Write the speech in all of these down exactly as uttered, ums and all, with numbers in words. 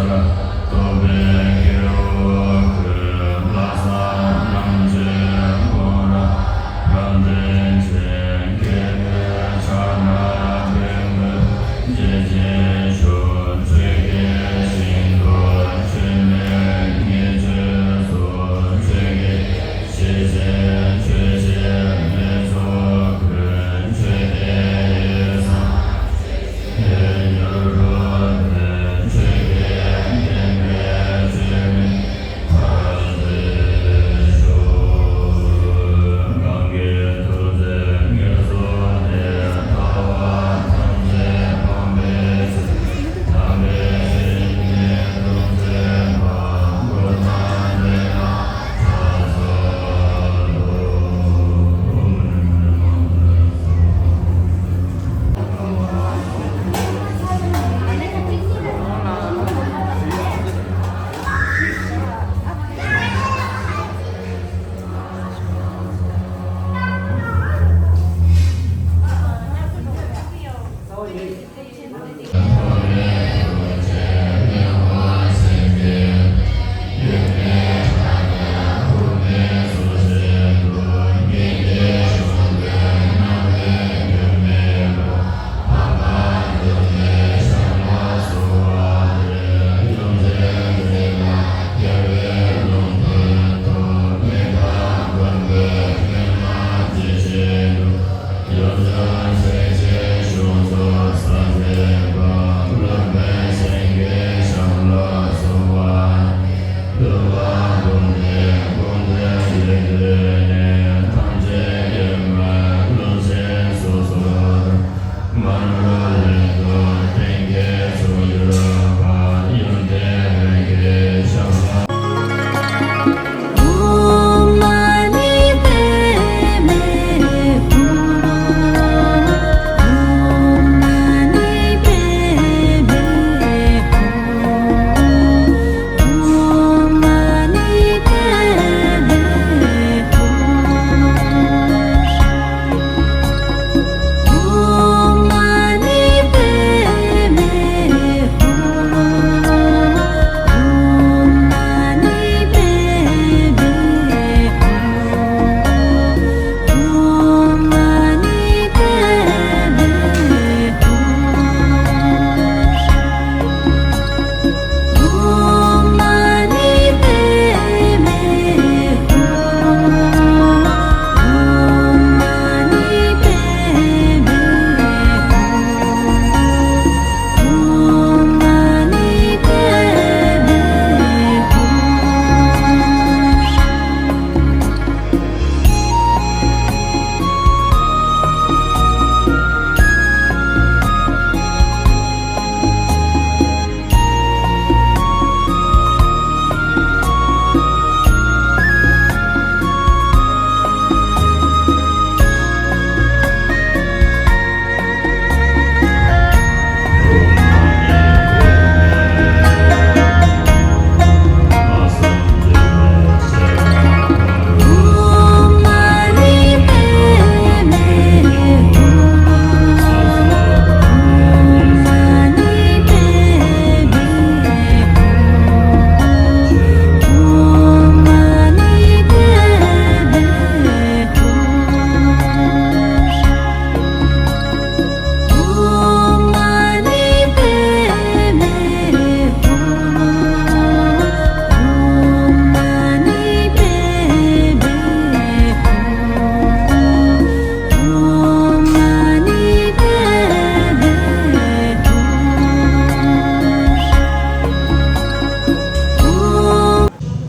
རྟོགས་པའི་སྐྱེ་བོ་ཀུན། ལྷག་བསམ་རྣམ་དཔྱོད་སྤོང་རབ་རབ་བརྟན་ཅིང་། སྐྱེ་བོའི་ཕྱག་ན་པདྨོ་བཞད་ཅིང་ཞུ། ཆོས་ཀྱི་ཞིང་དུ་སྤྱོད་ནས་ཉེས་སྤྱོད་སོགས། ཆོས་ཀྱི་ཞི་ཞིང་ཆོས་ཀྱི་ལེགས་ཚོགས་ཀུན། ཆོས་ཀྱི་ཡེ་སངས་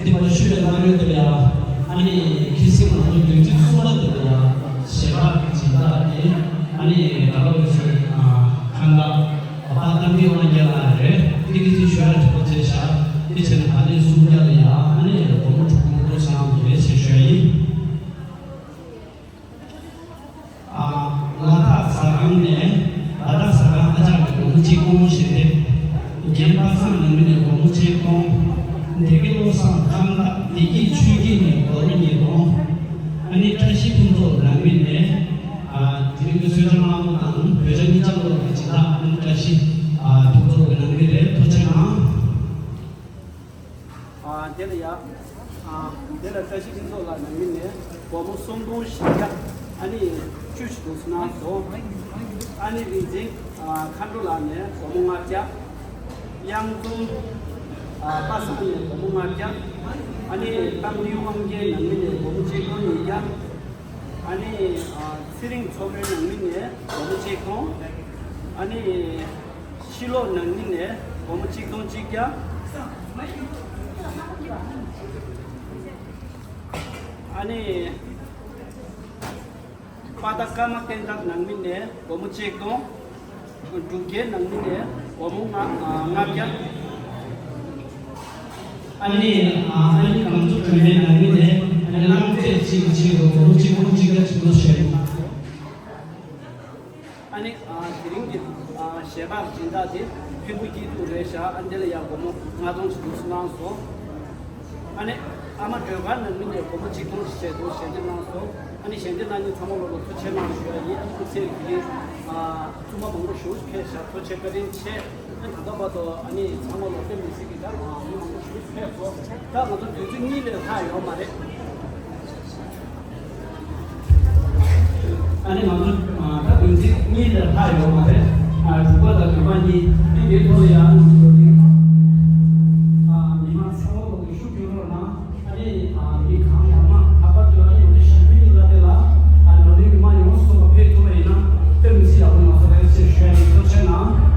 དེ་མ་ཞུས་པའི་གནང་ཡོད་དེ་ལ་ཡ། ཨ་ནི་ཁྱི་སེང་ང་ཚོ་རྒྱུན་གཅིག་གསུམ་པ་དེ་ལ་ཡ། ཞལ་ལག་གི་སྦྱིན་བདག་དེ་ཨ་ནི་ད་ལོ་ཚོའི་ཁང་བདག་པ་ཏམ་པའི་དབང་རྒྱལ་ལགས་རེད། དེ་གི་ཚེ་ཞུ་ཡ་གྲོགས་པོ་བྱས་ཤག་དེ་བྱས་ན་ད་ནི་སུམ་བརྒྱ་ལ་ཡ་ཨ་ནི་སྒོར་མོ་དྲུག་སྒོར་མོ་དྲུག་ཚང་རེད་ཞེས་ཞུ་ཡ་ཡིན། ལ་དྭགས་ཟ་ཁང་ནས། ལ་དྭགས་ཟ་ཁང་ཨ་ཅག་གིས་སྒོར་མོ་གཅིག་སྟོང་ཞལ་འདེབས། རྒན་པ་སངས་ནང་མི་ནས་སྒོར་མོ་ཆིག་སྟོང་། བདེ་སྐྱིད་བློ་བཟང་ཁང་བདག་བདེ་སྐྱིད་ཆོས་སྐྱིད་ནས་སྒོར་མོ་ཉིས་སྟོང་། ཨ་ནི་བཀྲ་ཤིས་ཕུན་ཚོགས་ནང་མི་ནས། ཨ་དེ་རིང་གི་གསོལ་ཇ་མང་པོ་དང་བོད་ཇ་གཉིས་ཆ་ལོག་གི་སྦྱིན་བདག་ཨ་ནི་བཀྲ་ཤིས་ཨ་ཕུན་ཚོགས་ཀྱི་ནང་མི་རེད། ཐུགས་རྗེ་གནང་། དེ་ལ་ཡ། ཨ། དེ་ལ་བཀྲ་ཤིས་ཕུན་ཚོགས་ལགས་ནང་མི་ནས་སྒོར་མོ་སུམ་སྟོང་བཞི་བརྒྱ། ཨ་ནི་བཅུ་ཞིག་འདུག་གནང་སོང་། ཨ་ནི་རིག་འཛིན། ཨ། མཁའ་འགྲོ་ལགས་ནས་སྒོར་མོ་ལྔ་བརྒྱ། གཡང་འཛོམས། ཨ། པ་སངས་ནས་སྒོར་མོ་ལྔ་བརྒྱ། ཨ་ནི་གཏམ་རྒྱུད་དབང་རྒྱལ་ནང་མི་ནས་སྒོར་མོ་ཆིག་སྟོང་ཉིས་བརྒྱ། ཨ་ནི། ཨ། ཚེ་རིང་མཚོ་མོའི་ནང་མི་ནས་སྒོར་མོ་ཆིག་སྟོང་། ཨ་ནི། ཕྱི་ལོགས་ནང་མི་ནས་སྒོར་མོ་ཆིག་སྟོང་གཅིག་བརྒྱ། ཨ་ནི། པ་ད་ཀརྨ་བསྟན་དར་ནང་མི་ནས་སྒོར་མོ་ཆིག་སྟོང་། འབྲུག་རྒྱལ་ནང་མི་ནས་སྒོར་མོ་ལྔ། ལྔ་བརྒྱ། ཨ་ནི། ཨ་ནི་གངས་ལྗོངས་སྒྲོལ་མའི་ནང་མི་ནས་ཨ་ནི་གླང་རྩེ་གཅིག་གི་ཆེད་དུ་སྒོར་མོ་གཅིག་སྟོང་གཅིག་བརྒྱ་བཅུ་དྲུག་བྱས། ཨ་ནི། ཨ། དེ་རིང་གི། ཨ། ཞལ་འབག་སྦྱིན་བདག་དེ་ཕུན་པོ་སྐྱིད་སྡུག་རེད་ཤག་ཨ། འདི་ལ་ཡང་སྒོར་མོ་ལྔ་སྟོང་ཞིག་འདུག་གནང་སོང་། ཨ་ནི། ཨ་མ་སྒྲོལ་དཀར་ནང་མི་ནས་སྒོར་མོ་གཅིག་སྟོང་ཞིག་བྱས་འདུག་ཞལ་འདེབས་གནང་སོང་། ཨ་ནི་ཞལ་འདེབས་གནང་མཁན་ཚང་མ་ལོ་ལ་ཐུགས་རྗེ་ཆེ་གནང་ཞུ་ཡ་ཡིན། ཨ་ནི་ཁོང་ཚོས་དེ་རིང་། ཨ། བཙུན་མ་མང་པོ་ཞིག་ཕེབས་ཤག་ཐུགས་རྗེ་ཆེ། བཀའ་དྲིན་ཆེ། ཨ། ད་ལྟ་བར་དུ་ཨ་ནི་ཚང་མ་ལོ་དཔེ་མི་སྲིད་ཀྱི་ད་མི་མང་པོ་ཞིག་ཕེབས་སོང་། ད་ང་ཚོ་དུས་ཚོད་གཉིས་ལས་ལྷག་ཡོད་མ་རེད། ཨ་ནི་ང་ཚོ། ཨ། ད་དུས་ཚོད་གཉིས་ལས་ལྷག་ཡོད་མ་རེད། ཨ། དྲུག་པ་དང་བདུན་པ་གཉིས། ཨ་ནི་དེའི་ཐོག་ལ་ཡང་། ཨ། མི་མང་ཚང་མ་ལོག་གི་ཤུགས་སྐྱོན་རོགས་གནང་། ཨ་ནི། ཨ། མི་གང་མང་མང་ལྷག་པར་དུ་ཨ་ནི་ང་ཚོ་ཞི་མི་ཉིན་ལ་དེ་ལ། ཨ། ནོར་ལུས་མི་མང་ཡོངས་སུ་རྫོགས་པ་ཕེབས་ཐུབ་པ་ཡིན་ན་དཔེ་མི་སྲིད་ཡག་པོ་ཡོང་ས་རེད་ཅེས་ཞུ་ཡ་ཡིན། ཐུགས་རྗེ་ཆེ་གནང་།